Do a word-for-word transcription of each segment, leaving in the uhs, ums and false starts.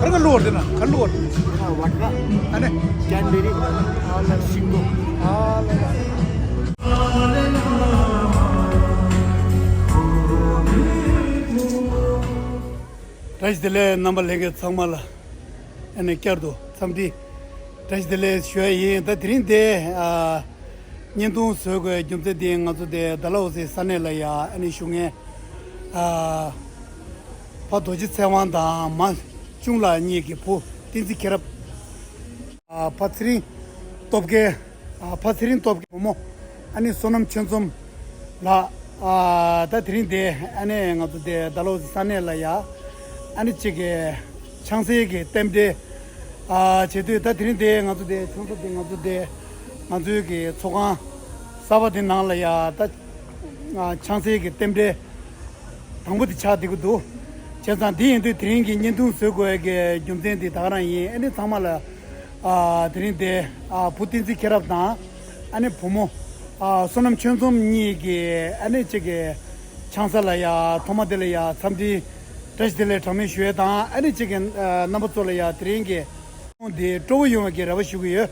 གར་ག་བླུགས་བར་དེ་ན་གར་བླུགས་བར། ཨ་ནི། ཀྲེན་བེ་རི། ཨ་ལ་ཤིང་ཏོག་ཨ་ལ་ལ། བཀྲ་ཤིས་བདེ་ལེགས། རྣམ་པ་ལྷན་རྒྱས་ཚང་མ་ལ་ཨ་ནི་བསྐྱར་དུ་འཚམས་འདྲི་བཀྲ་ཤིས་བདེ་ལེགས་ཞུ་ཡ་ཡིན། ད་དེ་རིང་འདི་ཨ་བརྙན་ཐུང་བཟོ་དགོས་རྒྱུ་མཚན་འདི་ང་ཚོ་འདི་ཌལ་ཧོ་སི་ས་གནས་ལ་ཡ་ཨ་ནི་བཞུགས་མཁན་ཨ་ཕ་རྡོ་རྗེ་ཚེ་དབང་དང་མ་ཅུང་ལགས་གཉིས་ཀྱི་བུ་བསྟན་འཛིན་མཁྱེན་རབ། ཨ་ཕ་ཚེ་རིང་སྟོབས་རྒྱལ། ཨ་ཕ་ཚེ་རིང་སྟོབས་རྒྱལ་བུ་མོ་ཨ་ནི་བསོད་ནམས་ཆོས་འཛོམས་ལགས། ཨ་ད་དེ་རིང་འདི་ཨ་ནི་ང་ཚོ་འདི་ཌལ་ཧོ་སི་ས་གནས་ལ་ཡ་ཨ་ནི་གཅིག་གི་ཆང་སའི་གི་རྟེན་འབྲེལ་ཨ་བྱེད་དུས། ད་དེ་རིང་འདི་ང་ཚོ་འདི་ཆང་ས་འདི་ང་ཚོ་འདི་ང་ཚོའི་གི་ཚོགས་ཁང་གསར་པ་འདི་ནང་ལ་ཡ་ད་ཨ་ཆང་སའི་གི་རྟེན་འབྲེལ་དང་པོ་དེ་ཆགས་བསྡད་ཀྱི་འདུག་བྱས་ཙང་འདི་ཡིན་དུས་དེ་རིང་གི་བརྙན་ཐུང་བཟོ་དགོས་ཀྱི་རྒྱུ་མཚན་འདི་ད་ག་རང་ཡིན། ཨ་ནི་ཚང་མ་ལ་ཨ་དེ་རིང་འདི་ཨ་བུ་བསྟན་འཛིན་མཁྱེན་རབ་དང་ཨ་ནི་བུ་མོ་ཨ་བསོད་ནམས་ཆོས་འཛོམས་གཉིས་ཀྱི་ཨ་ནི་གཅིག་གི་ཆང་ས་ལ་ཡ་ཐོག་མ་དེ་ལ་ཡ་འཚམས་འདྲི་བཀྲ་ཤིས་བདེ་ལེགས་གྲངས་མེད་ཞུ་ཡས་དང་། ཨ་ནི་གཅིག་གི་ཨ་རྣམ་པ་ཚོ་ལ་ཡ་དེ་རིང་གི་འདི་སྤྲོ་བོ་ཡོང་བའི་གི་རེ་བ་ཞུ་གི་ཡོད།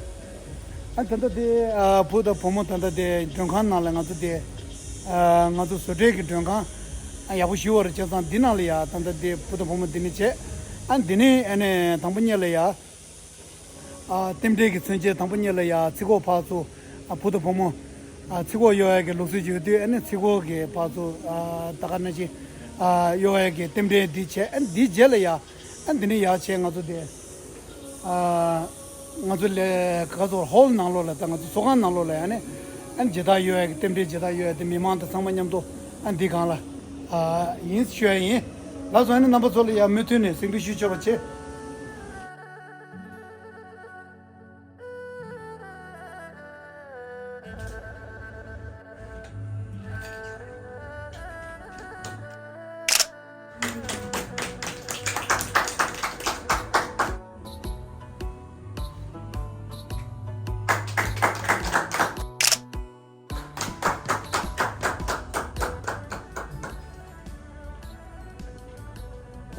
ཨ་ད་ལྟ་དེ་ཨ་བུ་དང་བུ་མོ་ད་ལྟ་དེ་མགྲོན་ཁང་ནང་ལ་ང་ཚོ་དེ་ཨ་ང་ཚོ་བཟོ་གྲྭའི་གི་མགྲོན་ཁང་ཨ་ཡག་པོ་ཞིག་ཡོད་རེད། བྱས་ཙང་འདི་ནང་ལ་ཡ་ད་ལྟ་དེ་བུ་དང་བུ་མོ་འདི་ནས་བྱས། ཨ་འདི་ནས་ཨ་ནི་དང་པོ་ཉིད་ལ་ཡ་ཨ་རྟེན་འབྲེལ་གྱི་མཚོན་བྱེད་དང་པོ་ཉིད་ལ་ཡ་ཚིག་གོ་ཕར་ཚུར་ཨ་བུ་དང་བུ་མོ་ཨ་ཚིག་གོ་གཡོ་ཡ་གི་ལུགས་སྲོལ་ཅིག་ཡོད་དུས། ཨ་ནི་ཚིག་གོ་གི་ཕར་ཚུར་ཨ་ད་ག་ནང་བཞིན་ཨ་གཡོ་ཡ་གི་རྟེན་འབྲེལ་འདི་བྱས། ཨ་འདིའི་རྗེས་ལ་ཡ་ཨ་འདི་ནས་ཡར་བྱས་ང་ཚོ་དེ་ཨ་ང་ཚོ་ལས་ག་ཚོ་ཧོལ་ནང་ལོགས་ལ་ད་ང་ཚོ་ཚོགས་ཁང་ནང་ལོགས་ལ་ཡ་ནི་ཨ་མཇལ་དར་གཡོ་ཡ་གི་རྟེན་འབྲེལ་མཇལ་དར་གཡོ་ཡ་དེ་མི་མང་དང་ཚང་མ་མཉམ་དུ་ཨ་འདི་སྒང་ལ་ཨ་ཡིན་ཞུ་ཡ་ཡིན། ལགས་སོ། ཨ་ནི་རྣམ་པ་ཚོ་ལ་ཡ་མུ་མཐུད་ནས་གཟིགས་འབུལ་ཞུ་ཆོག་པ་བྱེད།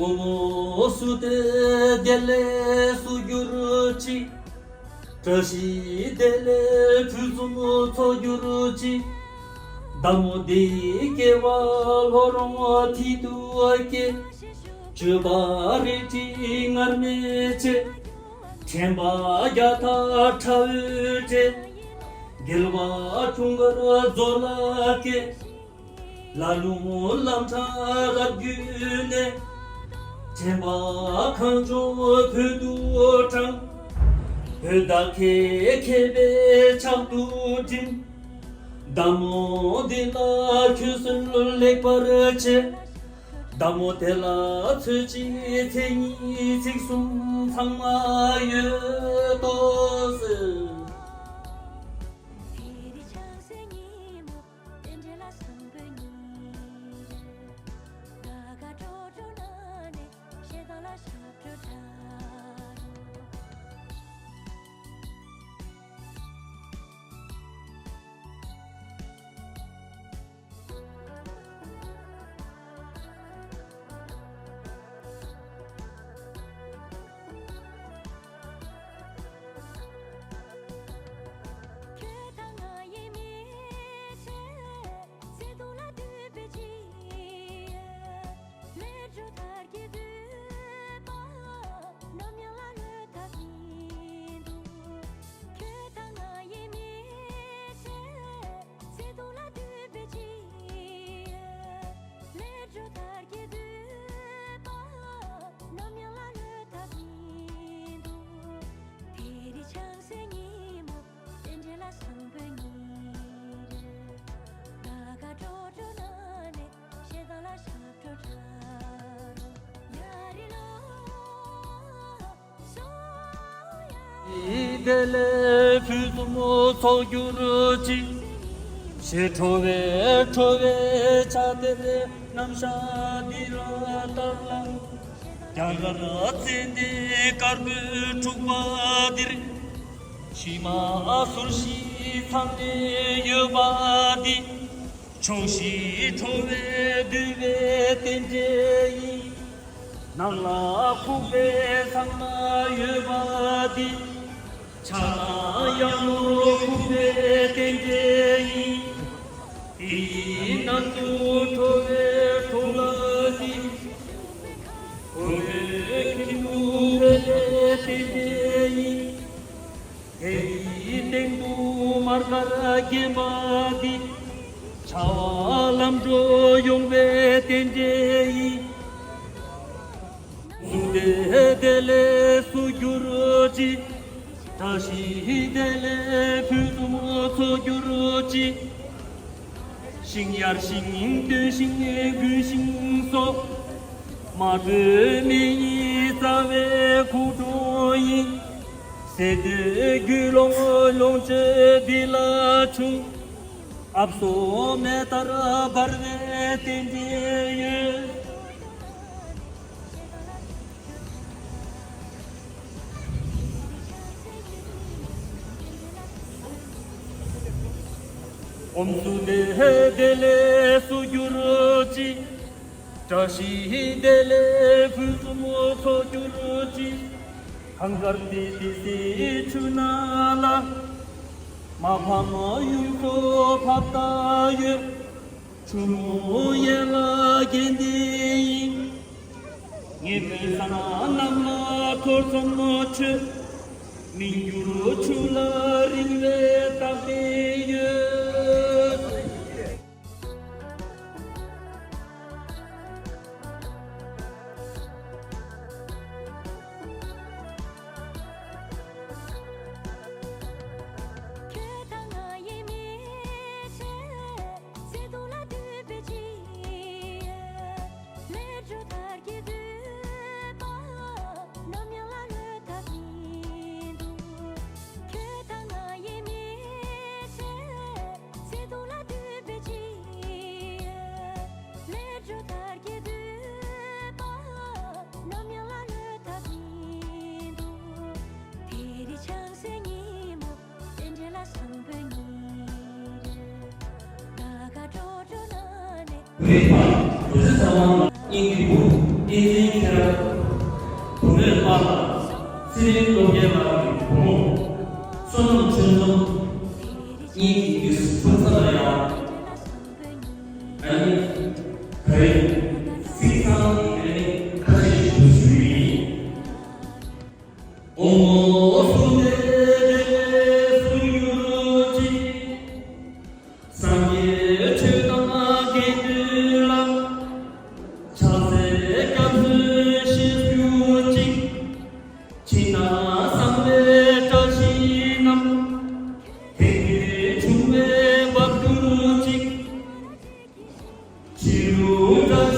ཕོ་མོ་སུ་དེ་བདེ་ལེགས་སུ་གྱུར་ཅིག་བཀྲ་ཤིས་བདེ་ལེགས་ཕུན་སུམ་ཚོགས་གྱུར་ཅིག་མདའ་མོ་འདི་སྐྱེ་བ་ལྷོ་རོང་མཐིལ་དུ་སྐྱེ། སྤྱོད་པ་རལ་གྲི་ངར་མེད་བྱེད། དྲན་པ་རྒྱ་ཐག་ཁྲ་འོད་བྲེས། རྒྱལ་བ་འཁྲུངས་སྐར་མཛོ་ལ་སྐྱེས། ལ་ལུང་ལམ་ཕྲ་རབ་བརྒྱུད་ནས། དྲན་པ་གངས་ལྗོངས་བོད་དུ་དྲངས། བོད་ཟླ་ཁེ་ཁེ་བའི་ཕྱག་ཏུ་བསྒྲིམས། མདའ་མོ་འདི་ལ་ཁྱོད་སོན་ལེགས་པར་བྱས། མདའ་མོ་དེ་ལ་ཚོད་གཅིག་ཚེག་གཉིས་ཚེག་གསུམ་ཚང་མ་ཡོད་དོ་ཟེར། བདེ་ལེགས་ཕུན་སུམ་ཚོགས་གྱུར་ཅིག་ཞེས་ཁྲོ་བོའི་ཁྲོ་བོའི་ཕྱག་དེར་རྣམ་གཞག་འདི་ལ་བལྟ་ལ། རྒྱ་གར་ཙནྡན་དཀར་པོའི་འཁྲུག་པ་འདིར། ཕྱི་མ་ཟུར་བཞི་ཚང་ནས་ཡོད་པ་འདི། ཕྱོགས་བཞི་ཁྲོ་བོས་འདུལ་བའི་རྟེན་འབྲེལ་ཡིན། ནང་ལ་ཁུག་པའི་ཚང་མ་ཡོད་པ་འདི། ཕྱག་ན་ཡང་ནོར་ཁུག་པའི་རྟེན་འབྲེལ་ཡིན། དེའི་ནང་དུ་འགྲོ་བའི་གྲོགས་ལ་འདི། གོས་མོའི་ཁྱིམ་དུ་སྤེལ་བའི་རྟེན་འབྲེལ་ཡིན། དེའི་སྟེང་དུ་མར་དཀར་བརྒྱན་པ་འདི། བྱ་བ་ལམ་འགྲོ་ཡོང་བའི་རྟེན་འབྲེལ་ཡིན། གཟུགས་བདེ་བདེ་ལས་སུ་གྱུར་ཅིག། བཀྲ་ཤིས་བདེ་ལས་ཕུན་སུམ་ཚོགས་གྱུར་ཅིག། ཤིང་ཡར་ཤིང་སྟོན་ཤིང་ཀུན་ཤིང་སོགས། མ་བསྡུས་མི་ཡི་རྩ་བའི་ཁུ་ཁྲོ་ཡིན། ཟས་དུས་རྒྱུད་ལོངས་ལོངས་སྤྱོད་འདི་ལ་ཆུང་། ཨབ་སོ་མེ་ལྟར་འབར་བའི་རྟེན་འབྲེལ་ཡོད། ཨོམ་སྲུ་དེ་དེ་ལས་སུ་གྱུར་ཅིག། བཀྲ་ཤིས་བདེ་ལེགས་ཕུན་སུམ་ཚོགས་གྱུར་ཅིག། གངས་དཀར་ཏི་ཏི་སེའི་ཆུ་ནང་ལ། མ་ཕམ་ཡུམ་གྲོ་ཕབ་ལྟ་ཡོད། ཆུ་མོ་ཡན་ལག་གྱེན་ཏེ་ཡིན། ངེད་མོས་ས་ན་གནམ་ལ་འཐོར་ཙམ་མ་ཆོད། མི་འགྱུར་ཆུ་ལ་རིང་བའི་རྟགས་དེ་ཡོད། ཁྱོད་དང་ང་ཡི་མི་ཚེ། ཚེ་སྟོང་ལ་འདུད་པའི་ཕྱིར། ལས་འཕྲོ་མཐར་གྱིས་བསྡུས་པ། ནམ་ཡང་ལ་ལོས་ཐབས་མི་འདུག། ཁྱོད་དང་ང་ཡི་མི་ཚེ། ཚེ་སྟོང་ལ་འདུད་པའི་ཕྱིར། ལས་འཕྲོ་མཐར་གྱིས་བསྡུས་པ། ནམ་ཡང་ལ་ལོས་ཐབས་མི་འདུག། དེ་རིང་ཆང་སའི་ཉིན་མོ། རྟེན་འབྲེལ་ལ་བཟང་པོའི་ཉིན་རེ། ད་ག་འགྲོ་འགྲོ་ན་ནས། བོད་པ་རྡོ་རྗེ་གསང་བ་གླིང་གི་བུ་བསྟན་འཛིན་མཁྱེན་རབ། བུ་མོའི་པཱ་ལགས་ཚེ་རིང་སྟོབས་རྒྱལ་ལགས་ཀྱི་བུ་མོ་བསོད་ནམས་ཆོས་འཛོམས་གཉིས་ཀྱི་མི་ཚེ་ཕུན་ཚོགས་ལ་ཡང་ཨ་ནི་ག་རེ་ཚིག་ཚང་ཨ་ནི་ཁ་ཤས་ཤིག་ཞུ་ཞུ་ཡིན། ཨོ་མོ་སུ་དེ་དེ་སུ་ཡུ་ཅི། སངས་རྒྱས་ཆོས་དང་དགེ་འདུན་ལ། ཕྱག་འཚལ་སྐྱབས་སུ་ཞེས་གྱུར་ཅིག། ཕྱི་ནང་གསང་བའི་བཀྲ་ཤིས་རྣམས། དེང་དུས་འབྱུང་བའི་བབ་གྱུར་ཅིག། ཕྱི་རུ་བཀྲ་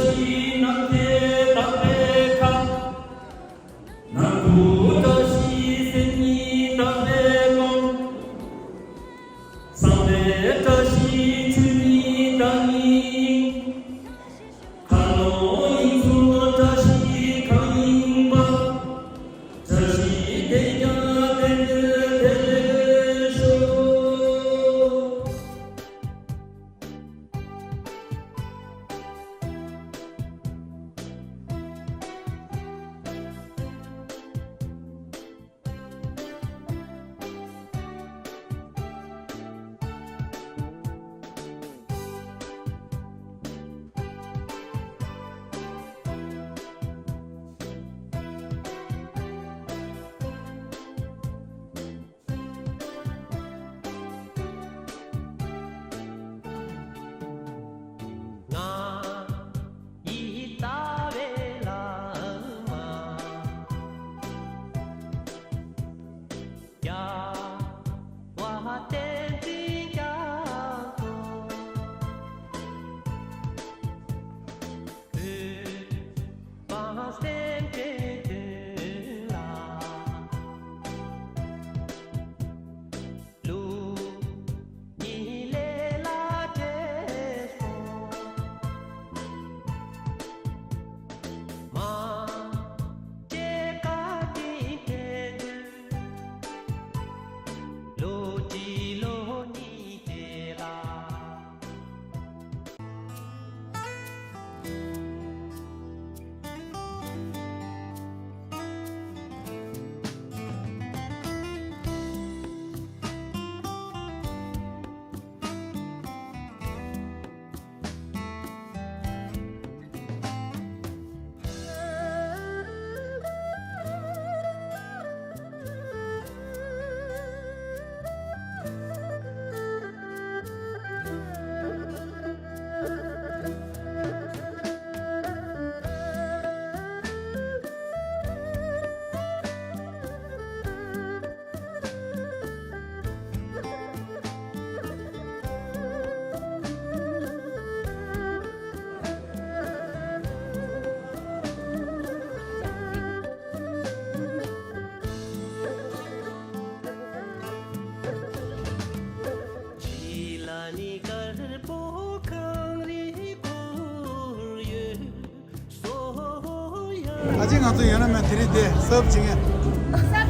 ཅི་ང་ཚོ་ཡོད་ན་མེད་དེ་རིང་དེ་སབ་བྱེད་མཁན།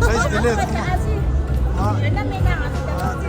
བཀྲ་ཤིས་བདེ་ལེགས་ཚང་མ། ཨ། ཨ་དེ་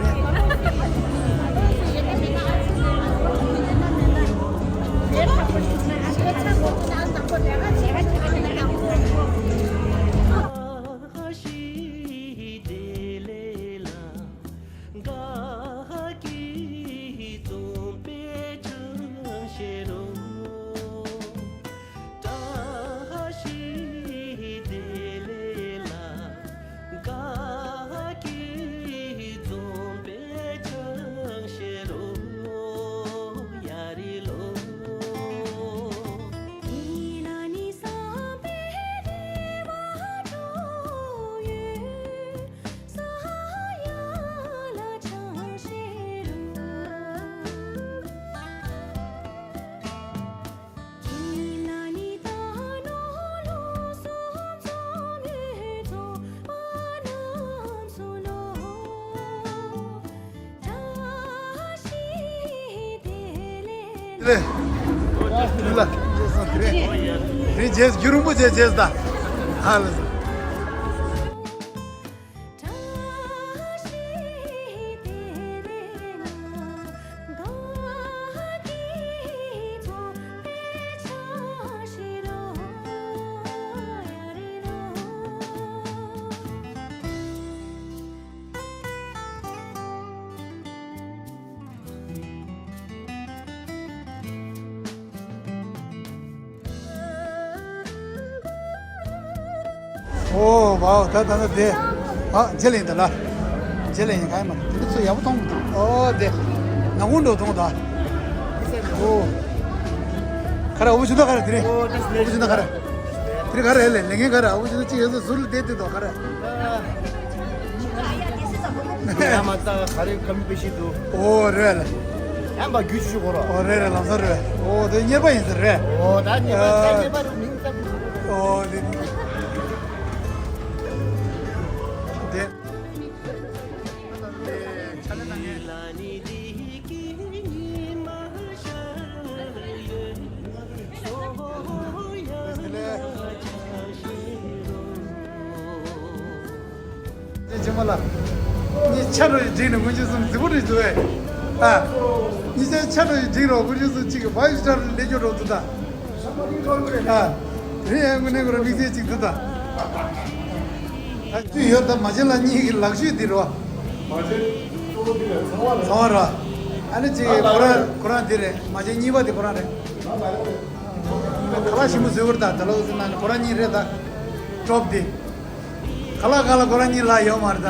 རེད། རེད། ལ། རེད། རྗེས་རྒྱུ་རིན་པོ་ཆེ་རྗེས་ད། ཧ་ལས། ཨོ་ཝའོ། ད་ད་ད་དེ། ཨ་རྗེས་ལེན་ད་ལ། རྗེས་ལེན་ཡིན་ག་ཡིན་མ་དེ་ཚོ་ཡག་པོ་མཐོང་མི་འདུག་ཨོ་དེ། ནག་ཁུང་འགྲོ་མཐོང་ད། ཨོ། ཁ་ར་འུ་ཆུ་ད་ཁ་ར་དེ་རེད། འུ་ཆུ་ད་ཁ་ར། དེ་རེད་ག་ར་ལས་ལས་ངན་ག་ར་འུ་ཆུ་ད་ཅི་ཡོད་ཚོ་ཟུར་ལ་བསྡད་དེ་དོ་ག་ར། ཡ་མ་ད་ག་རེ་ཀམ་པེ་ཤི་དུ། ཨོ་རེད་ལ། ཡང་པ་རྒྱུ་ཆུ་གོ་ར། ཨོ་རེད་རེད་ལམ་སང་རེད། ཨོ་དེ་གཉེར་པ་ཡིན་ཟེར་རེད། ཨོ་ད་གཉེར་པ་ད་གཉེར་པ་རུ་མིང་ཙམ། ཨོ་དེ་དེ། ཅེ་ཅེ་མ་ལ། ཉི་ཆ་རོ་ཡི་འགྲིག་ནས་དགུན་ཆུ་གསུམ་རྫི་པོ་རེད་འདུག་ཨེ། ཨ། ཉི་ཆ་ཆ་རོ་ཡི་འགྲིག་རོ་དགུན་ཆུ་གསུམ་གཅིག་གི་བ་ཡི་ཆ་རོ་ལས་སྐྱོ་རོ་འདུག་ད། ཨ། རེད་ཨེ་དངོས་གནས་ཁོ་ར་དམིགས་བསལ་གཅིག་འདུག་ད། ཨ་ཅུ་ཡོད་ད་མ་བྱན་ལ་གཉིས་ཀྱི་ལག་ཤུལ་འདི་རོ། མ་བྱན་གཙོ་བོ་འདི་རེད་ཚང་བ་རེད། ཚང་བ་རོ། ཨ་ནི་ཅིག་ཁོ་རང་ཁོ་རང་འདི་རེད་མ་བྱན་གཉིས་པ་འདི་ཁོ་རང་རེད། ཁ་ལག་ཞིམ་པོ་བཟོས་པར་ད་ད་ལོ་ཟིན་ན་ནི་ཁོ་རང་གཉིས་རེད་ད། ཀྲོབ་དེ། ཁ་ལག་ཁ་ལག་ཁོ་རང་གཉིས་ལ་ཡོད་མ་རེད་ད།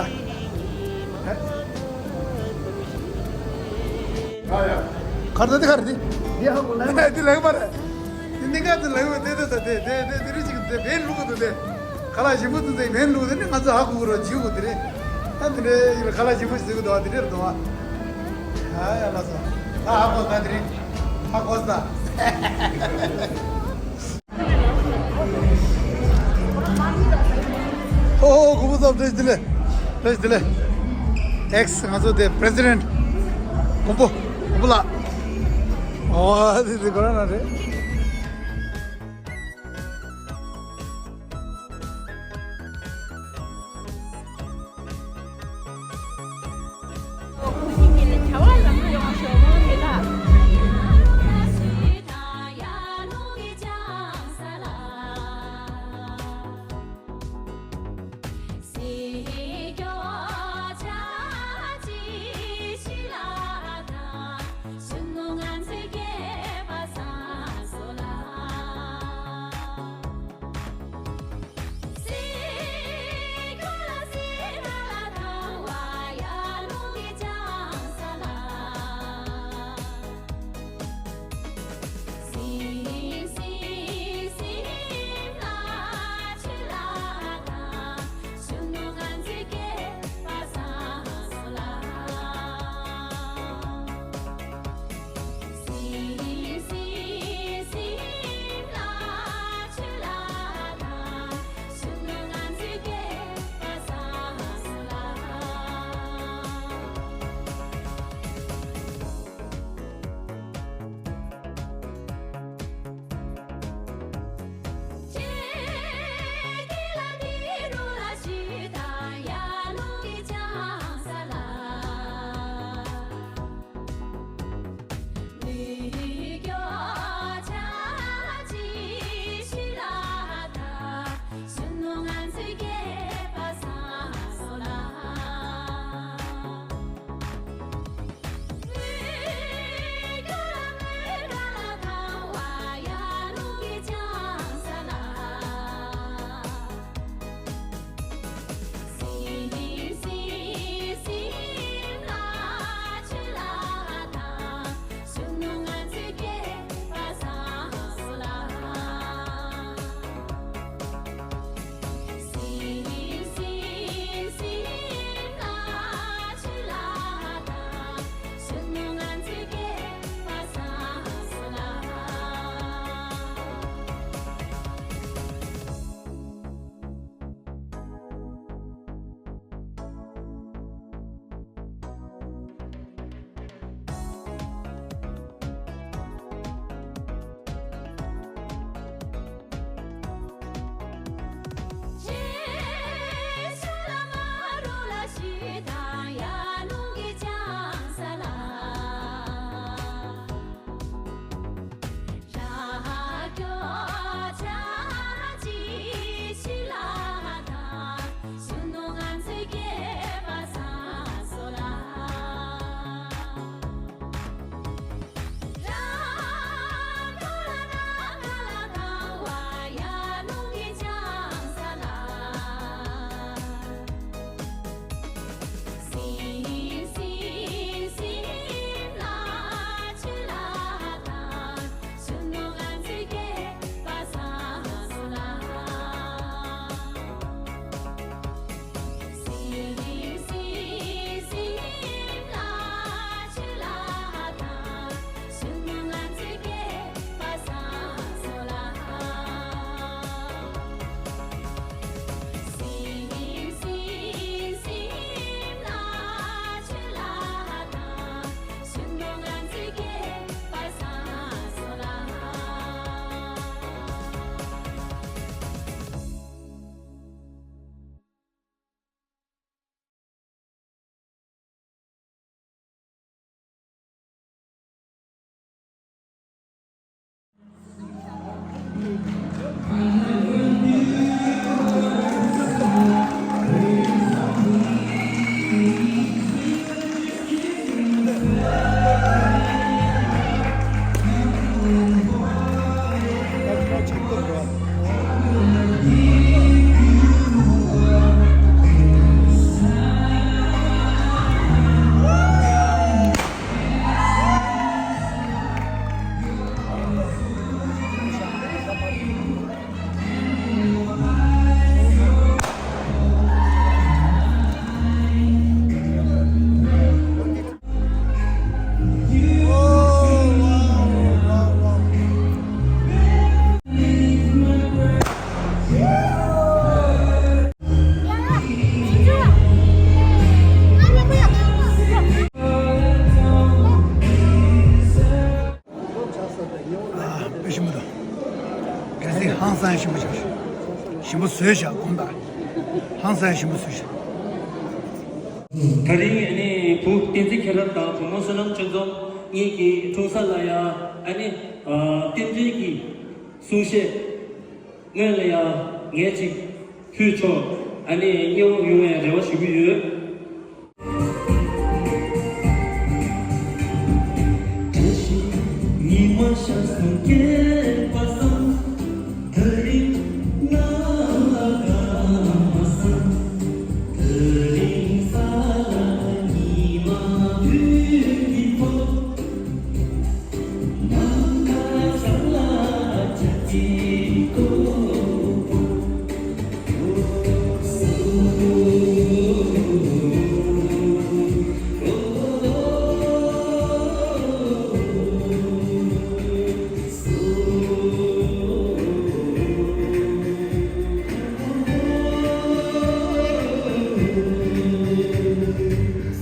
ཁར་ད་དེ་ཁར་དེ། དེ་ཧ་གོ་ལ། དེ་ལེགས་པ་རེད། དེ་གནད་འགག་དེ་ལེགས་པ་དེ་དེ་དེ་དེ་དེ་དེ་རིགས་ཅིག་དེ་བེན་ལུག་དེ་དེ། ཁ་ལག་ཞིམ་པོ་དེ་དེ་བེན་ལུག་དེ་ནི་ང་ཚོ་ཧ་གོ་གི་རོ་བྱིའུ་གོ་དེ་རེད། ད་དེ་འདྲའི་ཡིན་ལ་ཁ་ལག་ཞིམ་པོ་ཞིག་ཟེར་གི་འདུག་བ་དེ་རེད་འདུག་བ། ཨ་ཡ་ལ་སོ། ད་ཧ་གོ་ད་དེ་རེད། ཧ་གོ་ས། ཨོ་ཨོ་གོང་པོ་ཚོ་བཀྲ་ཤིས་བདེ་ལེགས། བཀྲ་ཤིས་བདེ་ལེགས། ཨེག་སི་ང་ཚོ་དེ་པི་རེ་སི་ཌེན་ཊི། གོང་པོ་གོང་པོ་ལགས། ཨོ་དེ་དེ་ཁོ་རང་རང་རེད། ཞིམ་པོ་བཟོས་བཞག་དགོངས་དག་ཧང་སང་ཞིམ་པོ་བཟོས་བཞག་ད་རིང་ཨ་ནི་བུ་བསྟན་འཛིན་མཁྱེན་རབ་དང་བུ་མོ་བསོད་ནམས་ཆོས་འཛོམས་གཉིས་ཀྱི་འཁྲུངས་ས་ལ་ཡ་ཨ་ནི་རྟེན་འབྲེལ་གྱི་གསུང་བཤད་སྔོན་ལ་ཡ་ངས་ཅིག་ཕུལ་ཆོག་ཨ་ནི་མཉེས་པོ་ཡོང་བའི་རེ་བ་ཞུ་གི་ཡོད། བཀྲ་ཤིས་ཉི་མ་ཤར་སོང་སྐྱེས་པ་བཟང་། དེ་རིང་ང་ལ་དགའ་མ་བཟང་། དེ་རིང་ས་ལ་ཉི་མ་དུས་ཀྱི་ཕོ།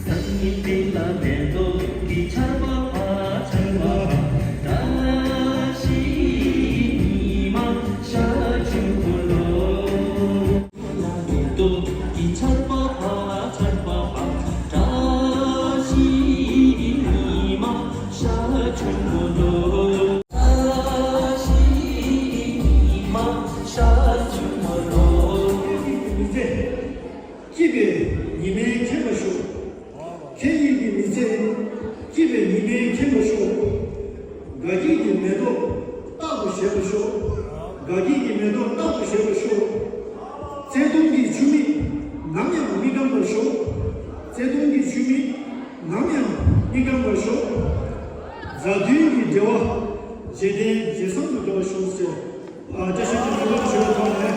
སང་ཉིན་དེ་ལ་མེ་ཏོག་གི་ཆར་པ་ཕར་ཆར་པ་ཕར། བཀྲ་ཤིས་ཉི་མ་ཤར་བྱུང་ལོ། མེ་ཏོག་གི་ཆར་པ་ཕར་ཆར་པ་ཕར། བཀྲ་ཤིས་ཉི་མ་ཤར་བྱུང་ལོ། བཀྲ་ཤིས་ཉི་མ་ཤར་བྱུང་ལོ། སྐྱིད་པའི་ཉི་མས་ཁེངས་པར་ཤོག་ཁེ་གཉིས་ཀྱི་མི་ཚེ་སྐྱིད་པའི་ཉི་མས་ཁེངས་པར་ཤོག་དགའ་སྐྱིད་ཀྱི་མེ་ཏོག་རྟག་ཏུ་བཞད་པར་ཤོག་དགའ་སྐྱིད་ཀྱི་མེ་ཏོག་རྟག་ཏུ་བཞད་པར་ཤོག་བརྩེ་དུང་གི་ཆུ་མིག་ནམ་ཡང་མི་སྐམ་པར་ཤོག་བརྩེ་དུང་གི་ཆུ་མིག་ནམ་ཡང་མི་སྐམ་པར་ཤོག་མཛའ་མཐུན་གྱི་འབྲེལ་བ་ཇེ་བརྟན་ཇེ་བཟང་དུ་འགྲོ་བར་ཤོག་ཟེར། ཨ། བཀྲ་ཤིས་བདེ་ལེགས་ཞུ་བ་ཐོག་ནས།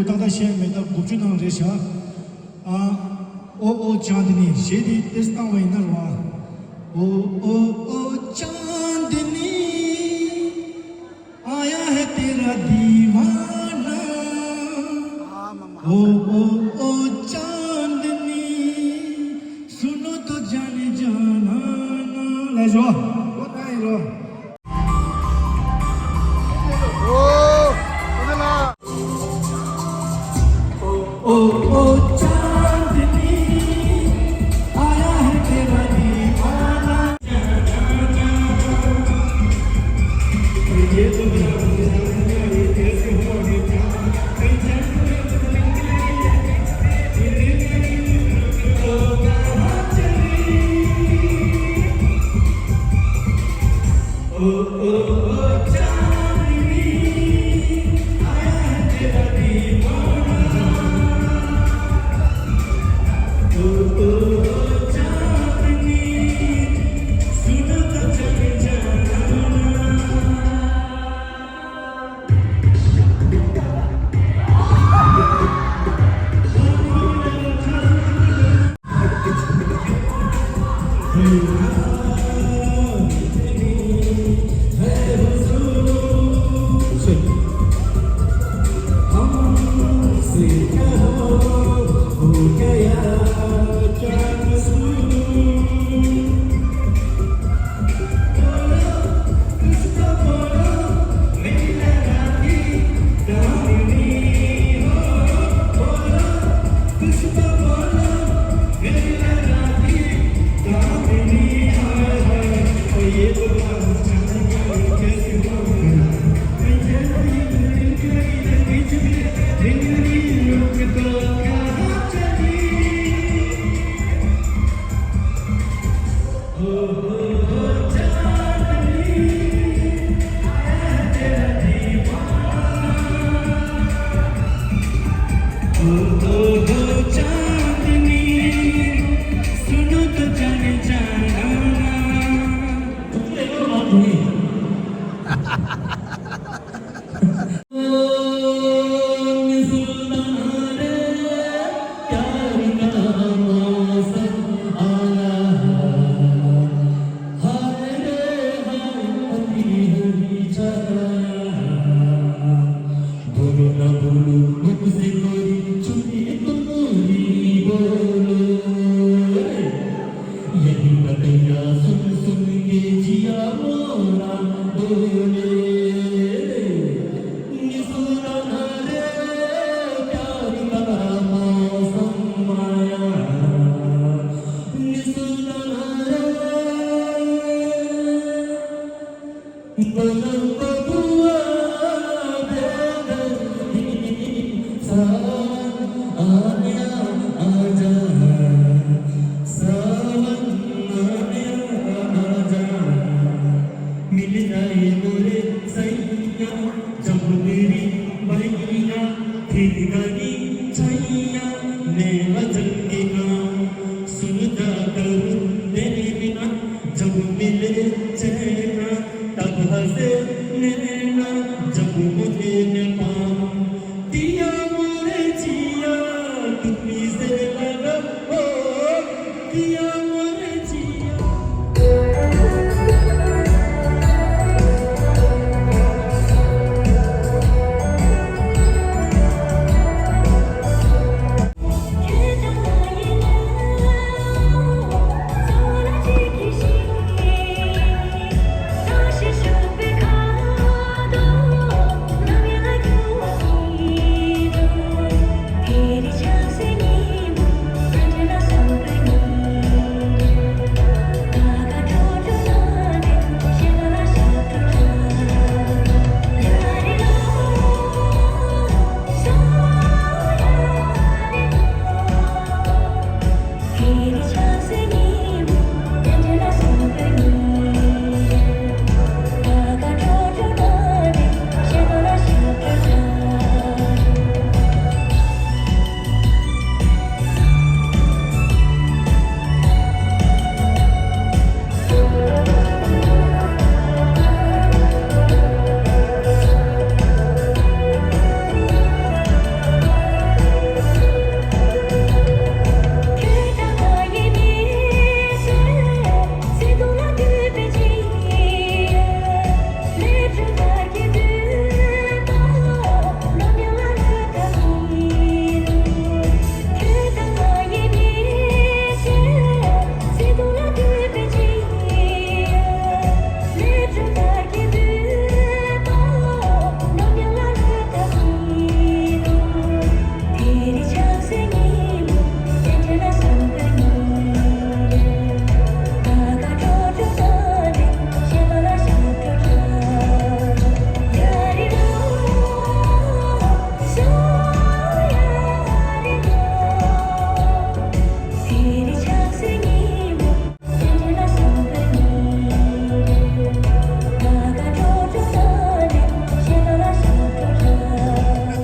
ཏག་ཏག་བཤད་མེད་ད་དགུ་བཅུ་ནང་རེད་ཤག་ཨ། ཨོ་ཨོ་ཅང་དི་ནི་ཞེས་དེ་ཏེས་བཏང་བ་ཡིན་ན་རེད་བ། ཨོ་ཨོ་ཨོ་ཅང་དི་ནི། आया है तेरा दीवाना। ओ ओ ओ चांदनी, सुनो तो जाने जाना। ལས་ཞོ། ཨོ་ད་ཡིན་རོ། ཨོ་ཨོ་ཅང་དི་ནི། आया है तेरा दीवाना।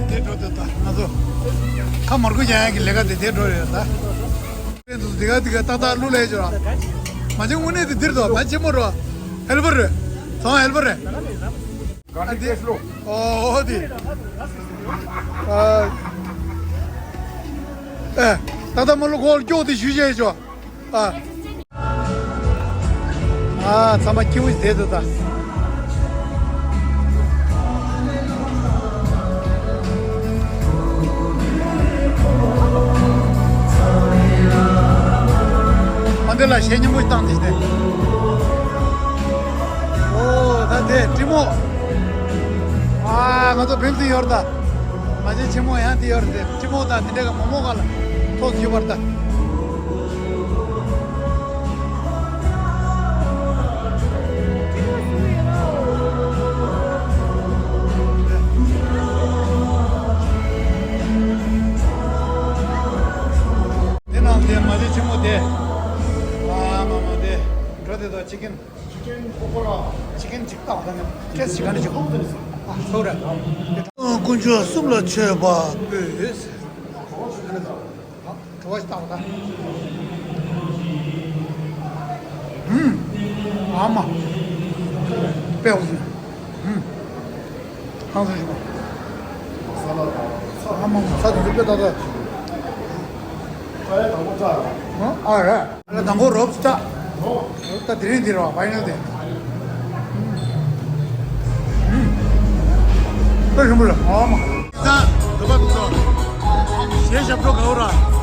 དེ་འགྲོ་དེ་ད་ང་ཚོ་ཁ་མར་ཁུ་རྒྱག་ཡག་གི་ལས་ཀ་དེ་དེ་འགྲོ་རེད་ད། དེ་འདུག་དེ་ག་དེ་ག་ཏག་ཏག་གླུ་ལས་བྱོས་ར། མ་བྱན་དངོས་གནས་དེ་འདིར་དོ་མ་ཆེན་མོ་རོ། ཧེལ་པར་རེད། ཚང་ཧེལ་པར་རེད། ག་འདི་ཀེས་ལོ། ཨོ་དེ། ཨ། ཨེ། ཏག་ཏག་མ་ལོ་ཁོ་སྐྱོག་དེ་ཞུ་བྱས་བྱོས། ཨ། ཨ། ཚང་མ་སྐྱིད་པོ་ཞིག་བསྡད་འདུག་ད། ཨ་འདི་ལ་གཞས་སྙན་པོ་ཞིག་བཏང་འདི་ཞིག་ནས། ཨོ་ད་དེ་ཀྲི་མོ། ཨ་ང་ཚོ་བེམ་སི་ཡོད་རེད་ད། མ་བྱན་ཆེན་མོ་ཡང་དེ་ཡོད་རེད་དེ་ཀྲི་མོ་དང་དེ་འདྲ་ག་མོག་མོག་ག་ལ་ཐོག་ཡོད་པ་རེད་ད། དེ་ནང་དེ་མ་བྱན་ཆེན་མོ་དེ། ཨ་མ་མ་དེ་འགྲོ་དེ་དོ་ཅི་ཀིན། ཅི་ཀིན་གཅིག་བཏང་བ་ད་ནི་ཀྲེས་ཅིག་ག་ནི་ཅིག་ཨ་ཐོ་རེད། དཀོན་མཆོག་གསུམ་ལ་མཆོད་པ་ཕུལ། བ་ཞིག་བཏང་བ་ད། ཨུམ། ཨ་མ། དཔེ་འོ་ཟིན། ཨུམ། ཧང་སང་ཞིག་པ། ཨ་མ་མ་ས་དེ་ཚོ་དཔེ་ཏག་ཏག་ཅིག་ཨ་ར། ཨ་ལ་དང་པོ་རོབ་ཙི་ཏ། རོབ་ཙི་ཏ་དེ་རིང་འདིར་བ་ཕ་ཡིན་ན་དེ། ཨུམ། དཔེ་རིང་པོ་རེད། ཨ་མ། ད་འདོད་པ་འདུག་ཚོ། གཞས་ཞབས་བྲོ་ག་བོ་ར།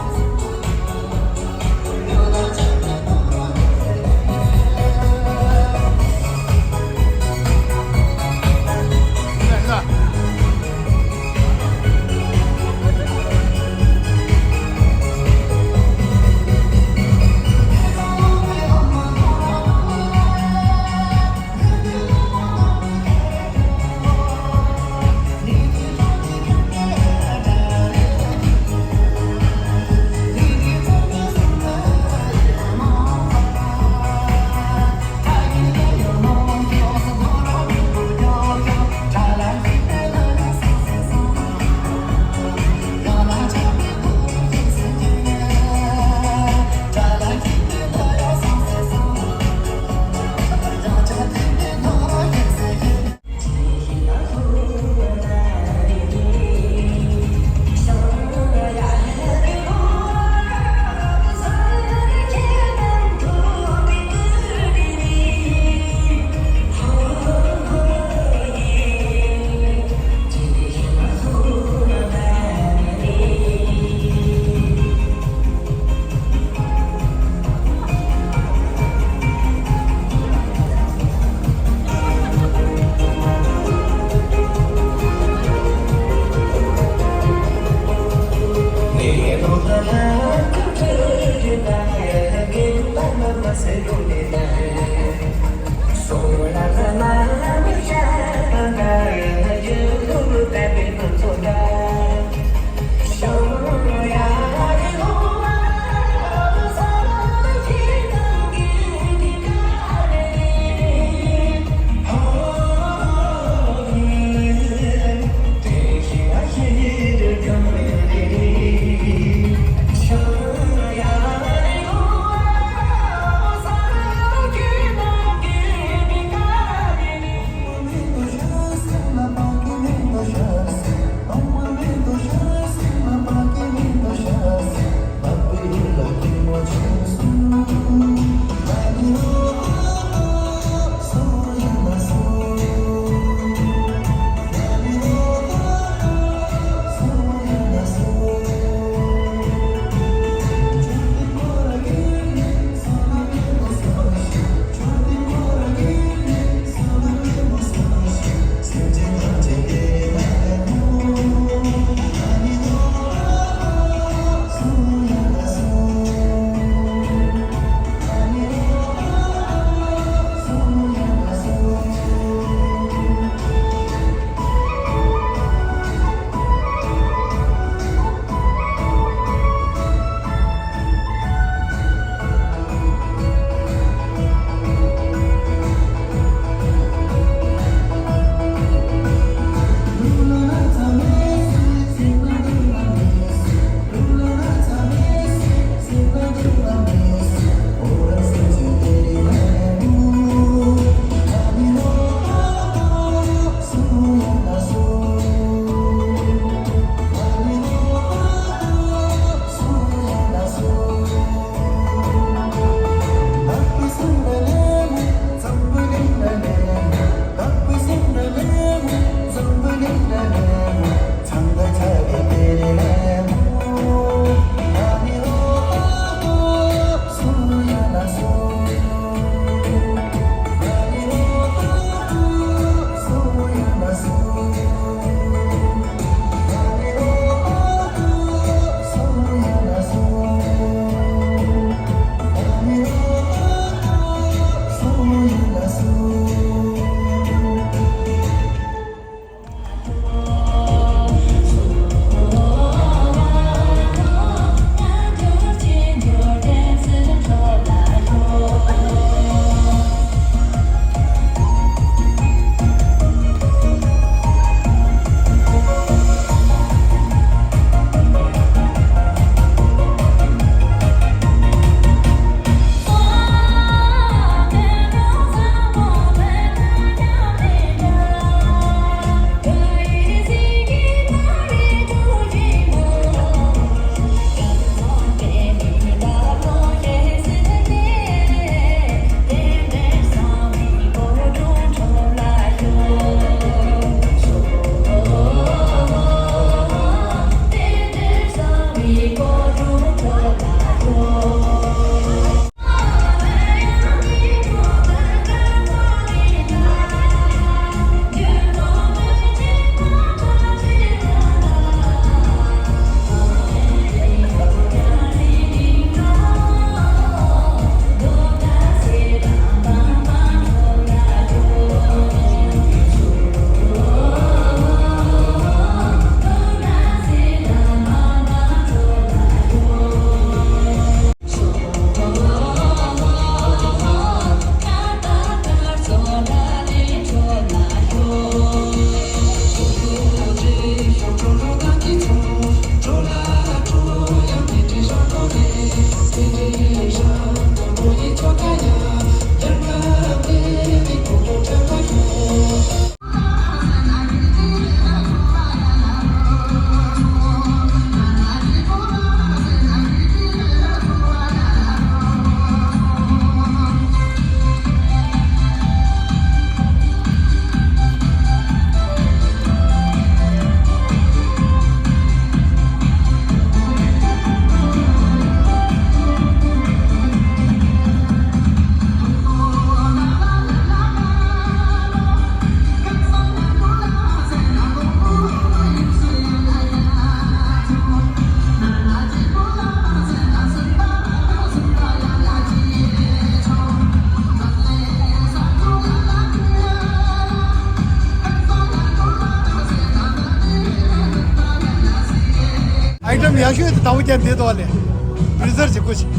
ཡག་ཤོས་དེ་ཟླ་བོ་ཀྱང་འདི་ཐོག་ལས་བི་རི་ཛར་བྱེད་དགོས་ཤིག་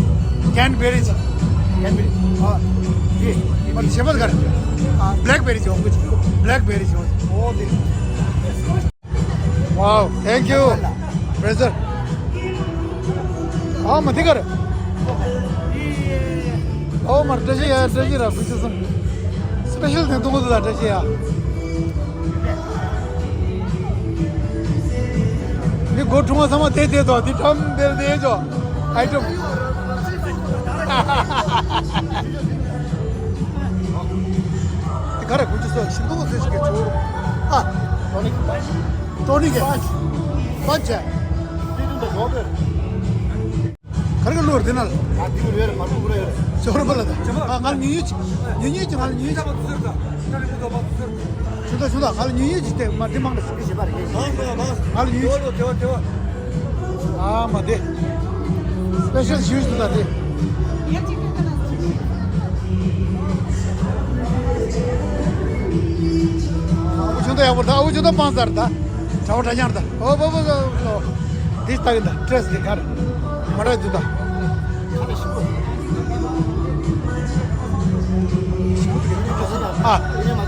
ཀན་བེ་རི་ཅིག་ཀན་བེ་རི། ཨ། དེ་མ་བྱེད་པ་ག་རེ། ཨ། བྷི་ལེག་བེ་རི་ཅིག་འོང་དགོས་ཤིག་བྷི་ལེག་བེ་རི་ཅིག་འོང་། ཨོ་དེ། Wow, thank you, brother. ཨ་མ་དེ་ག་རེ། ཨོ་མ་བཀྲ་ཤིས་ཡ། བཀྲ་ཤིས་ར། བུ་ཆུ་སོང་། སི་པེ་ཤལ་དེ་འདུག་གོ། དེ་ལ་བཀྲ་ཤིས་ཡ། མི་སྒོ་ཕྲུག་མ་ཚང་མ་དེ་དེ་དོ་དེ་ཀྲམ་དེ་དེ་ཅོ། ཨའི་ཀྲམ། དེ་ག་རེ། དགུ་བཅུ་སོ་ཞིམ་པོ་ཟེར་ཞིག་གི་ཆུ། ཨ། ཊོ་ནིག་ཊོ་ནིག་གི་པན་ཆི། པན་ཆི། ག་རེ་ག་ལོར་དེ་ན་ལ། ཨ། དེ་གུ་རེ་མ་གུ་རེ། ཞོར་པ་ལ་ད། ཨ། ང་ལ་ཉུང་ཉུང་ཅིག་ཉུང་ཉུང་ཅིག་ང་ལ་ཉུང་ཉུང་ཅིག་ཆུ་ད་ཆུ་ད། ང་ལ་ཉུང་ཉུང་ཅིག་སྟེ་མ་འདི་མང་ད་ཞིག་གི་བྱེད་པ་རེད། ང་ལ་ཉུང་ཉུང་ཅིག་ཨ་མ་དེ། སི་པེ་ཤལ་ཇུས་དེ་ད་དེ། ཨ་བུ་ཆུང་ད་ཡག་པོ་ད། ཨ་བུ་ཆུང་ད་སྤང་ཚར་ད། གྲྭ་བ་གྲྭ་རྐྱང་ད། ཨོ་བོ་བོ་བོ། འདི་ལྟ་གི་ད། ཊེ་སི་ཊི་འདི་གར་མ་རེད་འདུག་ད། ཨ།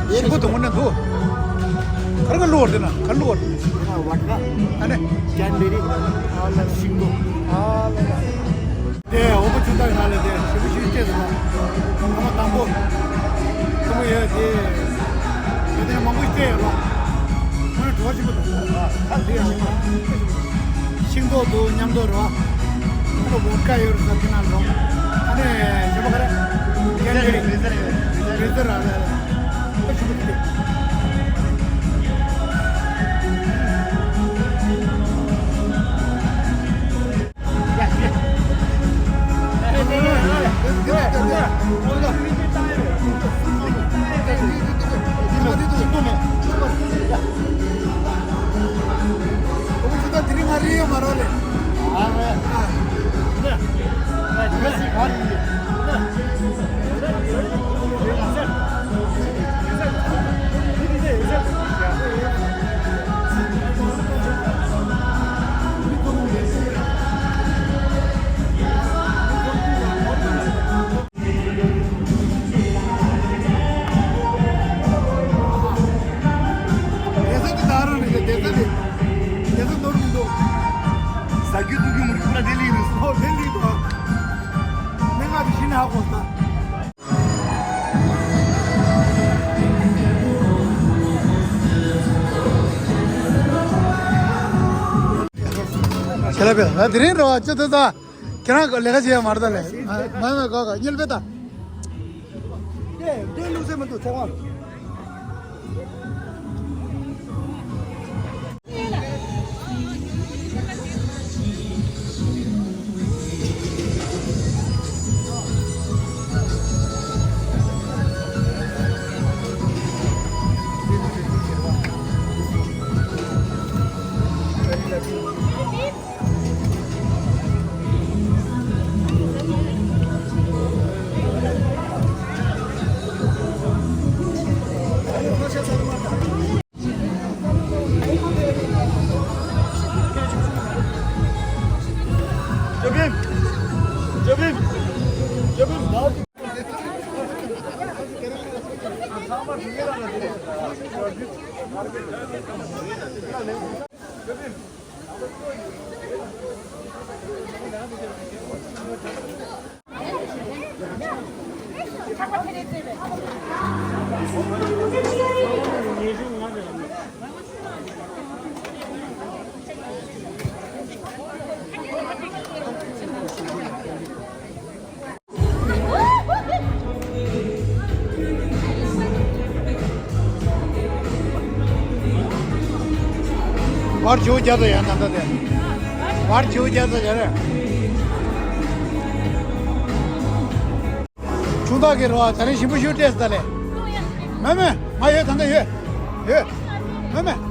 ཞིམ་པོ་དུང་ནས་འདུག་ག་རེ་ག་བླུགས་པ་རེད་ན། ག་རེ་བླུགས་པ་རེད། ཨ་ནི། ཀན་བེ་རི། ཨ་ལ་ཤིང་ཏོག་ཨ་ལ་ལ། དེ་འོ་བུ་ཆུང་ད་ཡོད་ན་ལས་དེ་ཞིམ་པོ་ཞིག་སྐྱེས་སོང་། ཐོག་མ་དང་པོ། ཐོག་མ་ཡོད་དེ། དེ་ནས་མང་པོ་ཞིག་སྐྱེས་ཡོད་ལ། ཁོ་ནི་བྲོ་བ་ཞིམ་པོ་འདུག་ཨ་དེ་ཡང་ཞིམ་པོ། ཤིང་ཏོག་འདུག་མཉམ་དུ་རོ། ཨ་ནི་བོད་ཀ་ཡོད་རེད་ས་དེ་ན་རོ། ཨ་ནི་ཞིམ་པོ་ག་རེ། རེ་ཟ་རེད། རེ་ཟ་རེད། རེ་ཟ་ར་ར་ར། ཨ་ཞིམ་པོ་འདུག་དེ་ཚོ་དེ་ད་རུང་རེད། དེ་ཚོ་དེ། དེ་ཚོ་ནོར་མི་འདུག་ཟ་རྒྱུ་འཐུང་རྒྱུ་མི་རིགས་ལ་དེ་ལིག་རེད། ཨོ་དེ་ལིག་འདུག་མི་ང་དེ་ཤི་ན་ཧ་གོ་ས། ཁྱེད་ལ་བས་ང་དེ་རིང་རོ་ཅི་ཐུབ་ད། ཁྱེད་རང་ལས་ཀ་བྱེད་ཡ་མ་རེད་ད་ལས། མ་མ་ག་ག་གཉིད་པས་ད། ཨེ་འདྲེ་ལུག་ཟེར་མི་འདུག་ཚེ་དབང་། བར་བྱེའུ་རྒྱ་དང་ཡང་ད་ལྟ་དེ། བར་བྱེའུ་རྒྱ་དང་ཡང་རེད། ཆུང་བདག་གི་རོ་ཨ་ད་རིང་ཞིམ་པོ་ཞིག་སྤྲད་ཟེར་ད་ལས། མེ་མེ་ང་ཡོད། ད་ལྟ་ཡོད། ཡོད། མེ་མེ།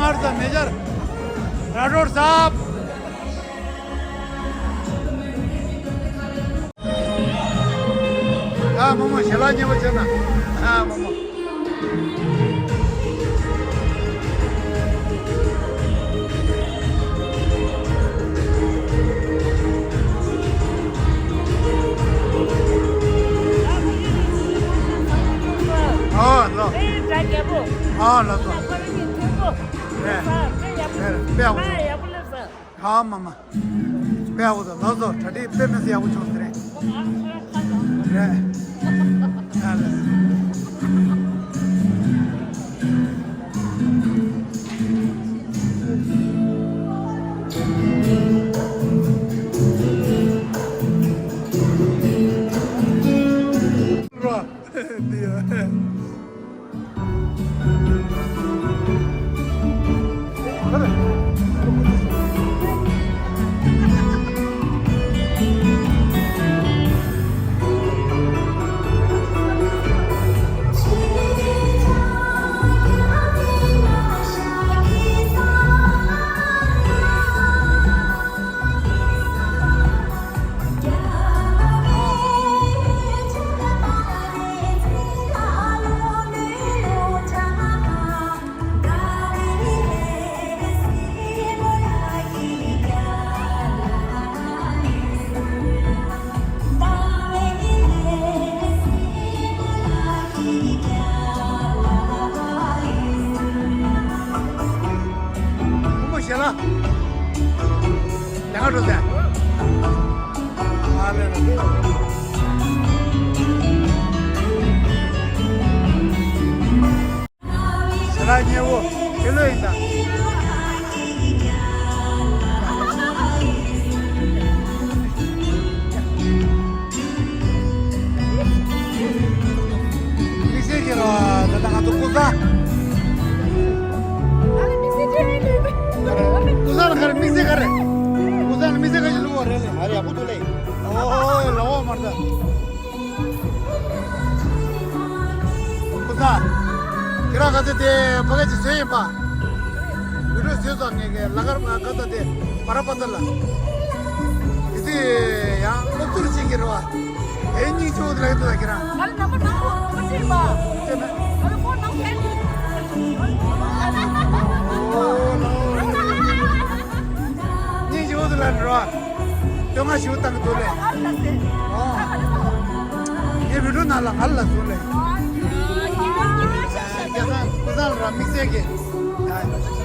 ཨར་ས་མེ་ཇར་ར་རོར་སབ། ཨ་མོ་མོ་ཞལ་ལག་མཉེས་པོ་བྱས་ན། ཨ་མོ་མོ། ཨ་ལོ། ཨ་ལོ་ལོ། རེད། རེད། དཔེ་ཡག་པོ་བྱུང་། ཨ་མ་མ། དཔེ་ཡག་པོ་དང་ལགས་སོ། གྲ་སྒྲིག་དཔེ་མི་སྲིད་ཡག་པོ་བྱུང་ཟེར་རེད། རེད། ཨ་ལ། འདི་ཡ། ཁོ་མོ་ཞལ་ལག་ལས་ཀ་འགྲོ་ཟེར། ཨ་ལེ་ལེ། ཞལ་ལག་མཉེས་པོ་ཁྱེད་ལོས་ཡིན་ད། དམིགས་བསལ་གྱི་ར་ད་ལྟ་ང་ཚོ་ཀུ་ས། ཀུ་ས་ལ་ག་རེ་དམིགས་བསལ་ག་རེ། ཀུ་ས་ལ་དམིགས་བསལ་ག་ཞིག་བླུགས་པ་རེད་ལེ། ང་རེ་ཡག་པོ་འདུག་ལེ། ཨོ་ལ་འོ་མར་ད། ཀུ་ས། ཁྱེད་རང་ག་ཚོད་དེ་ཕ་ག་ཅིག་བཟོས་ཡིན་པ། བི་ཌིའོ་བཟོས་ཙང་ངས་ལ་ཀར་ག་ཚོད་དེ་བ་ར་པ་ཏ་ལ། དེ་ཚོས་ཡང་སློབ་སྟོན་བྱེད་ཀྱི་རེད་བ། དེ་སྙིང་རྗེ་པོ་དེ་ལ་ཡོད་དོ་ལ་ཁྱེད་རང་། ང་ལ་ནམ་པ་ནང་ལ་ནམ་པ་ཅིག་པ། ཅེ་མེད། ང་ལ་ཕོན་ནང་ཕན་གྱི། ཨོ་ལ་ཨོ་ལ། སྙིང་རྗེ་པོ་དེ་ལ་རེད་བ། སྟོན་ང་ཞུ་བཏང་གི་འདུག་ལེ། ཨོ། ངའི་བི་ཌིའོ་ནང་ལ་ང་ལ་བཟུང་ལེ། སྐལ་བཟང་ཀུན་བཟང་ལ་ར་དམིགས་བསལ་གྱི། ར་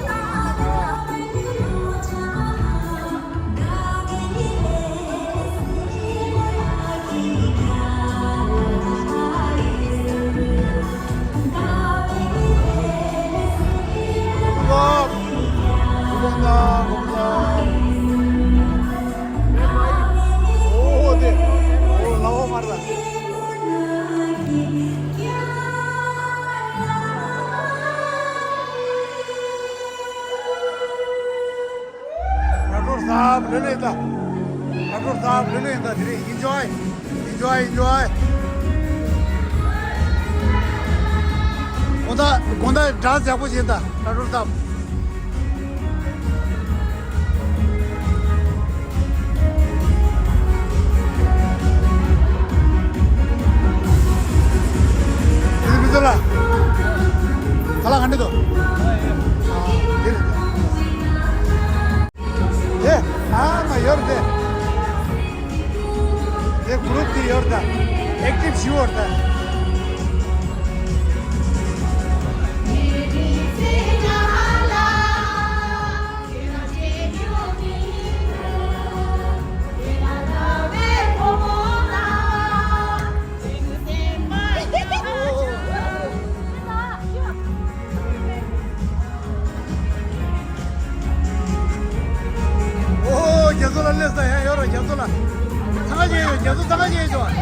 སྤྲོད་གསར་པ་ལོས་ལོས་ད། ར་སྤྲོད་གསར་པ་ལོས་ལོས་ད། དེ་རིང་ཨིན་ཇོའི། ཨིན་ཇོའི། ཨིན་ཇོའི། དགོང་དག་དགོང་དག་སྒྲ་ཡག་པོ་བྱེད་ད། ར་སྤྲོད་གསར་པ། དེ་མི་ཚོ་ལ། ཁ་ལག་ག་འདྲ་འདུག་ཨ། འདི་རེད། དེ། ཨ་མ་ཡོད་རེད་དེ། དེ་གུ་རུབ་དེ་ཡོད་རེད་ད། ཨེག་ཊིབ་ཞིག་ཡོད་རེད་ད། ཨོ། རྒྱ་མཚོ་ལ་སླེབས་ས་ཡང་ཡོད་རེད། རྒྱ་མཚོ་ལ། ཐང་ག་ཅན་ཡོད། རྒྱ་མཚོ་ཐང་ག་ཅན་ཡོད།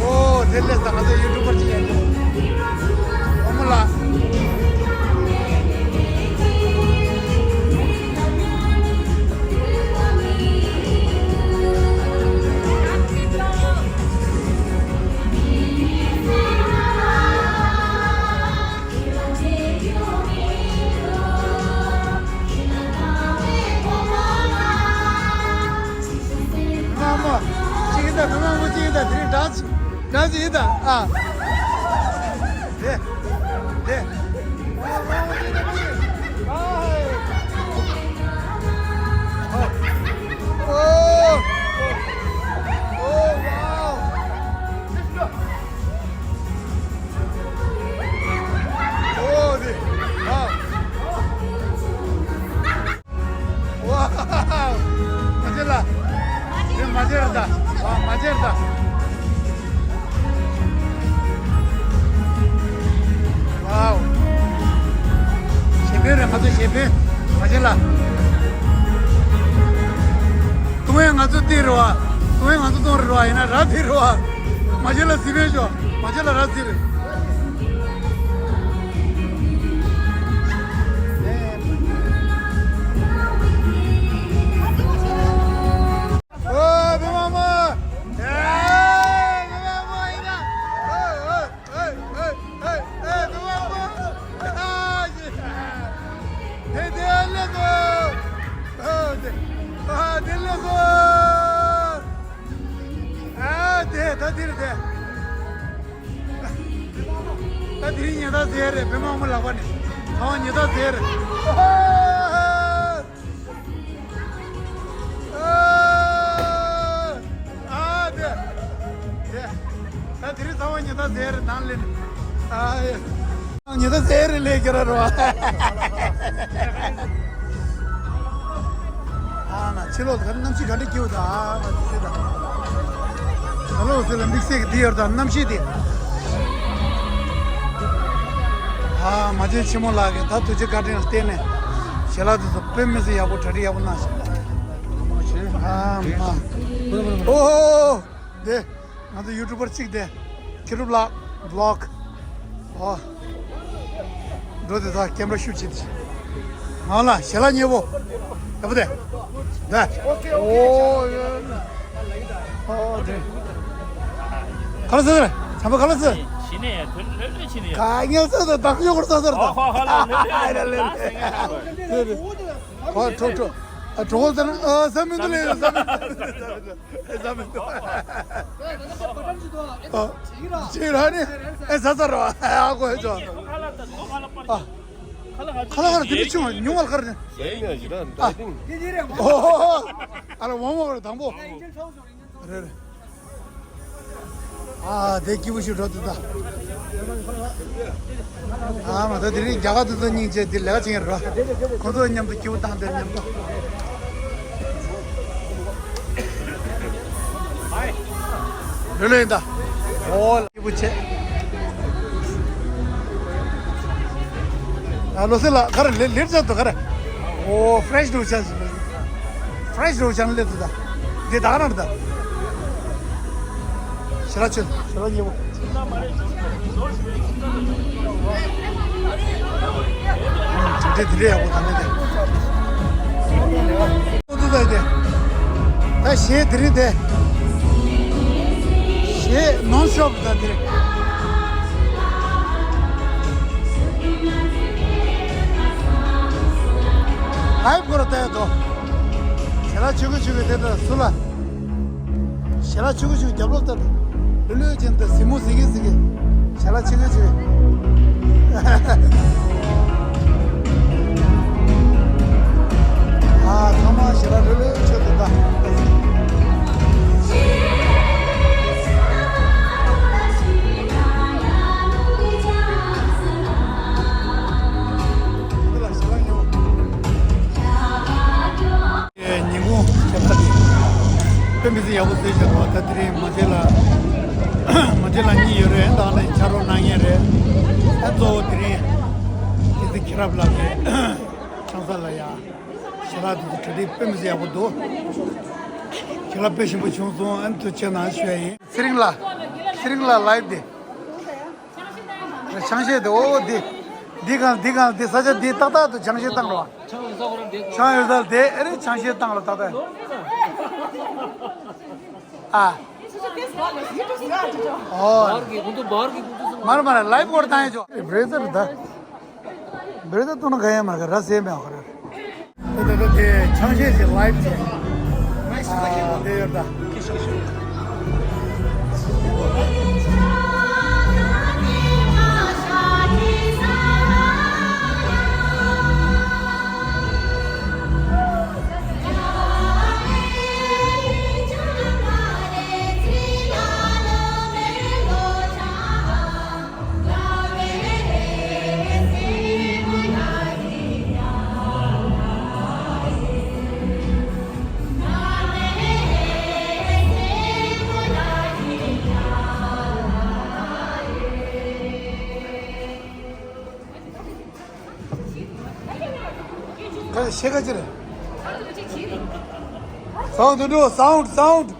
ཨོ། དེ་ལས་ད་ང་ཚོ་ཡུ་ཊུབ་པར་ཅིག་ཡིན། བུ་མོ་ལགས། གང་ཞིག་ཡིན་ད། ཨ། དེ། དེ། ཨོ། ཨོ། ཨོ། ཝའོ། ཨོ། དེ། ཝའོ། མ་བྱེད་ལ། དེ་མ་བྱེད་ར་ད། ཨ། མ་བྱེད་ར་ད། ཝའོ། གཞན་ཕན་རེད། ང་ཚོ་གཞན་ཕན། མ་བྱེད་ལ། ཏུང་ཧེ་ང་ཚོ་དེ་རེད་བ། ཏུང་ཧེ་ང་ཚོ་ཏུང་རེད་བ། ཡིན་ན་ར་དེ་རེད་བ། མ་བྱེད་ལ་གཟིགས་པས་ཤོག་མ་བྱེད་ལ་ར་གཟིགས་རེད། ཨོ། བི་མ་མ། ཨེ། བི་མ་མ་ཡིན་ན། ཨེ། ཨེ། བི་མ་མ། ཨ། ཞེ། དེ་དེ་ལེ་གོ། ཨ། དེ། ཨ། དེ་ལེ་གོ། ཨ། དེ་ད་དེ་རེད་དེ། ད་དེ་རིང་ཉལ་ཐ་ཟེར་རེད། བི་མ་མ་ལག་པ་ནས། ཨ། ཉལ་ཐ་ཟེར་རེད། ཨ། ཨ། དེ། དེ། ད་དེ་རིང་ཚང་མ་ཉལ་ཐ་ཟེར་རེད། ནང་ལེན། ཨ། ཡ། ཉལ་ཐ་ཟེར་རེད། ལས་ཀྱི་ར་རོ། ཨ་ན་ཕྱི་ལོགས་ཀྱི་གནམ་གཤིས་ག་འདྲ་སྐྱིད་པོ་འདུག་ཨ་མ་དེ་དང་། ད་ལོ་ཟེར་ལ་དམིགས་བསལ་གྱི་འདི་ཡོད་དང་གནམ་གཤིས་དེ། ཨ་མ་བྱན་ཆེན་མོ་ལགས་ཀྱིས་ད་ཐུགས་རྗེ་བཀའ་དྲིན་ལ་བརྟེན་ནས་ཞལ་ལག་དེ་ཚོ་དཔེ་མི་སྲིད་ཡག་པོ་གྲ་སྒྲིག་ཡག་པོ་གནང་ཤག་ཨ་མ། ཨོ་ཧོ་ཧོ། དེ། ང་ཚོ་ཡུ་ཊུ་བར་གཅིག་དེ། ཁྱི་རུབ་ལགས་བི་ལོག་ཨོ། འགྲོ་དེ་ད་ཀེམ་ར་ཤུ་ཊི་བྱེད་དེ། ང་ལ་ཞལ་ལག་ཉེ་པོ། ད་པོ་དེ། ད། ཨོ་ཡ། ཨོ་དེ། ག་ལ་ཟེར། བྱམས་པ་ག་ལ་ཟེར། ཕྱི་ནས་ཡ་ཐོན་ལྷོད་ལྷོད་ཕྱི་ནས་ཡ། ག་ངལ་ས་ད་བདག་ཡོད་སྐོར་ས་ཟེར་ད། ཨོ་ཧོ་ཧོ་ལ་ལ་ལ་ལ་ལ། ཨོ་ཁྲོ་ཁྲོ། ཨ་གྲོགས་ཟེར་ན་ཨ་ཟ་མི་འདུག་ལས་ཟ་མི་འདུག་ཨེ་ཟ་མི་འདུག་ཨ་ཅིག་ར་ནི་ཨེ་ཟ་ཟ་རོ། ཨ་གོ་ཧེ་ཅོ། ཨ་ཁ་ལ་ཁ་ལ་དེ་ཆུང་ཉུང་བ་ཁར་ནི། ཨ་ཨོ་ཧོ་ཧོ། ཨ་ལ་ཝང་ཝང་ར་དང་པོ། རེད་རེད། ཨ་དེ་སྐྱིད་པོ་ཞིག་འགྲོ་འདུག་ད། ཨ་མ་ད་དེ་རིང་རྒྱ་གར་དེ་ཚོ་སྙིང་རྗེ་དེ་ལས་ཀ་བྱེད་ཀྱི་རེད། ཁོ་ཚོ་མཉམ་དུ་སྐྱིད་པོ་བཏང་དེ་མཉམ་དུ། ལོས་ལོས་ཡིན་ད། ཨོ་སྐྱིད་པོ་བྱེད། ཨ་ལོ་སི་ལ་ག་རེ་ལེ་ལེར་ཚར་འདུག་ག་རེ། ཨོ་ཕ་རེ་ཤི་འདུག་ཆ། ཕ་རེ་ཤི་རོ་ཆང་སླེབས་འདུག་ད། འདི་ད་ག་རང་རེད་ད། ཞེ་ལ་ཆེ། ཞེ་ལ་ཉེ་པོ། འདི་འདི་འདྲ་ཡག་པོ་ད་ནི་དེ། ཨོ་འདུག་ད་དེ། ད་གཞས་དེ་རིང་དེ། གཞས་ནོན་སི་ཊོབ་ད་དེ་རིང་། ལའེབ་སྐོར་ལ་བལྟ་ཡ་དོ། ཞལ་ལག་མཆོད་ཀྱི་མཆོད་ཀྱི་དེ་ལྟར་སུ་ལ། ཞལ་ལག་མཆོད་ཀྱི་མཆོད་ཀྱི་རྒྱབ་ལོག་ལྟར། ལྷོད་ལྷོད་ཅན་དུ་གཟིགས་མོ་གཟིགས་ཀྱི་གཟིགས་ཀྱི། ཞལ་ལག་མཆོད་ཀྱི་མཆོད་ཀྱི། ཨ་ཚང་མ་ཞལ་ལག་ལྷོད་ལྷོད་མཆོད་དེ་ལྟ། ཉིན་གུང་ཁྱབ་ཚ་དེ་དཔེ་མི་སྲིད་ཡག་པོ་བཟོས་བཞག་པ། ད་དེ་རིང་མ་བྱན་ལ་མ་བྱན་ལ་གཉིས་ཡོད་རེད། ད་ནི་ཕྱག་རོགས་གནང་མཁན་རེད། ད་གཙོ་བོ་དེ་རིང་དེ་ཚེ་མཁྱེན་རབ་ལགས་ཀྱིས་ཆང་ས་ལ་ཡ་ཞལ་ལག་དེ་ཚོ་གྲ་སྒྲིག་དཔེ་མི་སྲིད་ཡག་པོ་འདུག་ཞལ་ལག་དཔེ་ཞིམ་པོ་བྱུང་སོང་། ཨ་ནི་ཐུགས་རྗེ་གནང་ཞུ་ཡ་ཡིན། ཚེ་རིང་ལགས། ཚེ་རིང་ལགས་ལའེབ་དེ། ཆང་གཞས་དེ་ཨོ་འདི། འདི་གང་འདི་གང་འདི་ས་ཆ་འདི་ཏག་ཏག་ཏུ་ཆང་གཞས་བཏང་རོགས། ཆང་ཡོད་ས་དེ་ཨེ་རེད། ཆང་གཞས་བཏང་ལ་ཏག་ཏག་ཨ། ཨོ། མར་མར་ལའེབ་སྐོར་བཏང་ཡ་ཆོག་བྷི་རེ་ཛར་ད། བྷི་རེ་ཛར་བཏང་ན་ག་ཡ་མར་ག་ར་སེ་མེ་ཨོ་ག་ར། ད་ད་ད་དེ་ཆང་གཞས་ཀྱི་ལའེབ་ཀྱི། ཨ་དེ་ཡོད་ད། ཁ་ཤས་ཁ་ཅིག་རེད། སའུན་ཌི་འགྲོ། སའུན་ཌི། སའུན་ཌི།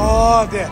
ཨོ་དེ།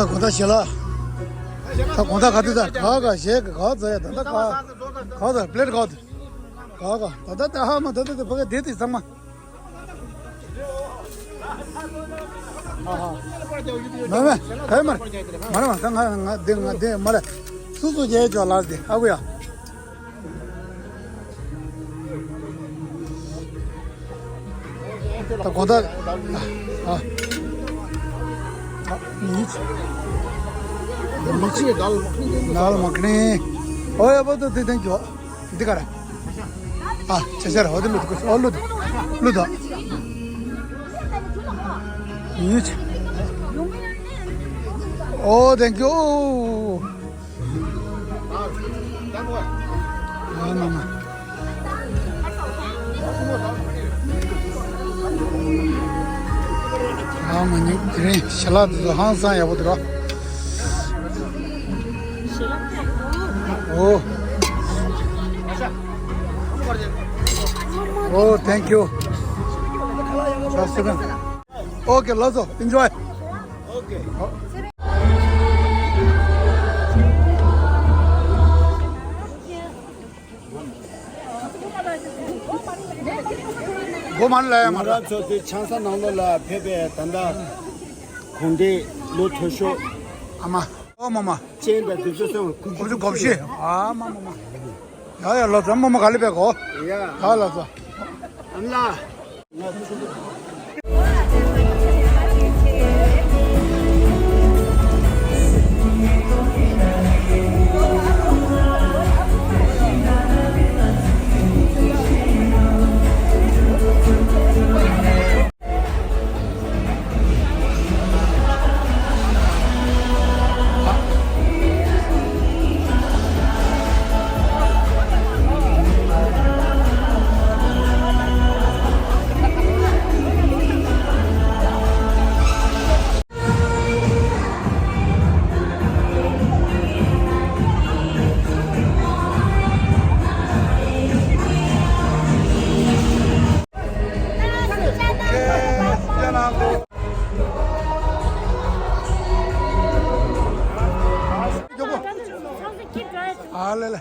དགོང་དག་ཞལ་ལག་ད་དགོང་དག་ག་དུས་ད་ག་ག་ཞལ་ག་ག་ཚ་ཡ་ད་ད་ག་ག་ད་པི་ལེ་ཊི་ག་ད་ག་ག་ད་ད་ད་ཧ་མ་ད་ད་ད་ཕ་ག་དེ་དེ་ཚང་མ། ཨ་ཧ། མ་མ་ག་ཡ་མ་རེད། མ་རེད་མ་ད་ང་ང་དེ་ང་དེ་མ་རེད། སུ་སུ་རྒྱལ་ཅོག་ལགས་དེ་ཨ་ཁུ་ཡ། ད་གོ་ད། ཨ། ཨ། མི་ཆེ། མི་ཆེ་ད་ལ་མ་ཁ་ནས། ཨོ་ཡ་པོ་ད་དེ་དེ་འགྱོ། འདི་ག་ར། ཨ་ཆ་ཆ་ར་ཨོ་དེ་ལུ་དུ་ཨོ་ལུ་དུ། ལུ་དུ། མི་ཆེ། ཨོ་thank you། ཨ་མ་མ། ཨ་མ་ནི་དེ་རིང་ཞལ་ལག་དེ་ཚོ་ཧང་སང་ཡག་པོ་འདུག་ར། ཨོ། ཨོ་thank you། ཆ་སུ་གང་། Okay, ལགས་སོ། Enjoy. Okay. སྒོ་མ་ལ་ཡ་མ་ང་ར་ཚོ་དེ་ཆང་ས་ནང་ལོགས་ལ་ཕེབས་པའི་ད་ལྟ་གུང་སྟེ་ལོ་མཐོ་ཤོས། ཨ་མ། ཨོ་མ་མ། ཅན་དང་དེ་ཚོ་སོང་ཀུ་ཀུ་ཅུ་གོ་བཤད། ཨ་མ་མ་མ། ཡ་ཡ་ལགས་སོ། མ་མ་ག་ལེ་པའི་གོ། ཡ། ཡ་ལགས་སོ། ཨ་ལ། ཨ་ལེ་ལེ།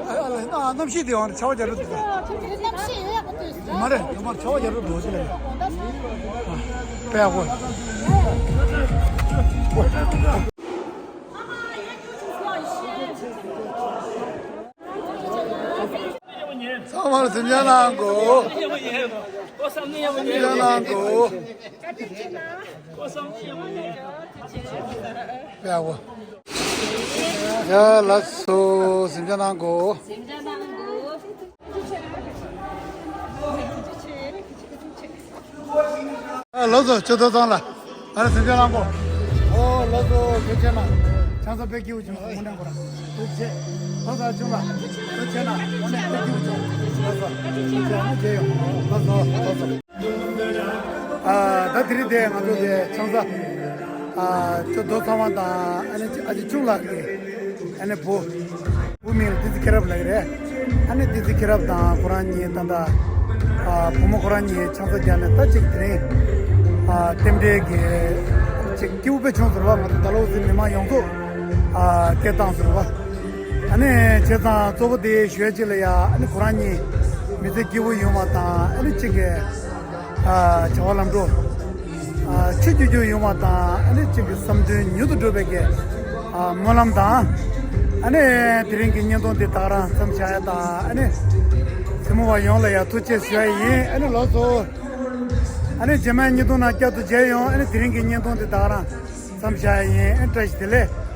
ཨ་ལེ་ན་གནམ་གཤིས་དེ་ཡང་ཆར་པ་རྒྱག་རོགས་འདུག་གནམ་གཤིས་ཡོད་ཡག་པོ་འདུག་མ་རེད། ཡོད་མར་ཆར་པ་རྒྱག་རོགས་འདུག་ཅི་ལེ། དཔེ་ཡག་པོ། ཚང་མར་གཟིམ་འཇག་གནང་གོ། གཟིམ་འཇག་གནང་གོ། ཡག་པོ། ཡ་ལགས་སོ། གཟིམ་འཇག་གནང་གོ། ཨ་ལགས་སོ། ཆུ་ཐོག་ཚང་ལ། ཨ་རེ་སེམས་ཅན་རང་པོ། ཨོ་ལགས་སོ། ཐུགས་རྗེ་གནང་། ཆང་ས་དཔེ་སྐྱིད་པོ་བྱུང་སོང་། དངོས་གནས་ཁོ་རང་ཐུགས་རྗེ་ཆེ། ལགས་སོ། ཨ་ཆུང་ལ་ཐུགས་རྗེ་གནང་། དངོས་གནས་དཔེ་སྐྱིད་པོ་བྱུང་། ལགས་སོ། ཐུགས་རྗེ་གནང་། མཇལ་ཡོང་། ལགས་སོ། ལགས་སོ། ཨ་ད་དེ་རིང་དེ་ང་ཚོ་དེ་ཆང་ས་ཨ་ཆུ་ཐོག་ཚང་མ་དང་ཨ་ནི་ཨ་ཅེ་ཆུང་ལགས་ཀྱི་ཨ་ནི་བུ། བུ་མིང་ལ་བདེ་ཚེ་མཁྱེན་རབ་ལབ་ཀྱི་རེད། ཨ་ནི་བདེ་ཚེ་མཁྱེན་རབ་དང་ཁོ་རང་གཉིས་ད་ལྟ་ཨ་བུ་མོ་ཁོ་རང་གཉིས་ཆང་ས་བརྒྱབ་ནས་ད་ཅིག་དེ་རིང་ཨ་རྟེན་འབྲེལ་གྱི་ཅིག་སྐྱིད་པོ་དཔེ་བྱུང་ཟེར་བ། ང་ཚོ་ད་ལོ་ཟིན་མི་མང་ཡོངས་རྫོགས་ཨ་སྐད་བཏང་ཟེར་བ། ཨ་ནི་བྱས་ཙང་གཙོ་བོ་དེ་ཞུ་ཡ་ཅིག་ལ་ཡ། ཨ་ནི་ཁོ་རང་གཉིས་མི་ཚེ་སྐྱིད་པོ་ཡོང་བ་དང་། ཨ་ནི་ཅིག་གི་ཨ་བྱ་བ་ལམ་འགྲོ་ཨ་ཆུ་རྒྱུས་རྒྱུ་ཡོང་བ་དང་། ཨ་ནི་གཅིག་གི་བསམ་དོན་མྱུར་དུ་འགྲུབ་པའི་གི་ཨ་སྨོན་ལམ་དང་། ཨ་ནི་དེ་རིང་གི་བརྙན་ཐུང་འདི་ད་ག་རང་མཚམས་བཞག་ཡ་དང་། ཨ་ནི་གཟིགས་མོ་བ་ཡོངས་ལ་ཡ་ཐུགས་རྗེ་ཆེ་ཞུ་ཡ་ཡིན། ཨ་ནི་ལགས་སོ། ཨ་ནི་རྗེས་མའི་བརྙན་ཐུང་ནང་བསྐྱར་དུ་མཇལ་ཡོང་། ཨ་ནི་དེ་རིང་གི་བརྙན་ཐུང་འདི་ད་ག་རང་མཚམས་བཞག་ཡ་ཡིན། ཨ་ནི་བཀྲ་ཤིས་བདེ་ལེགས།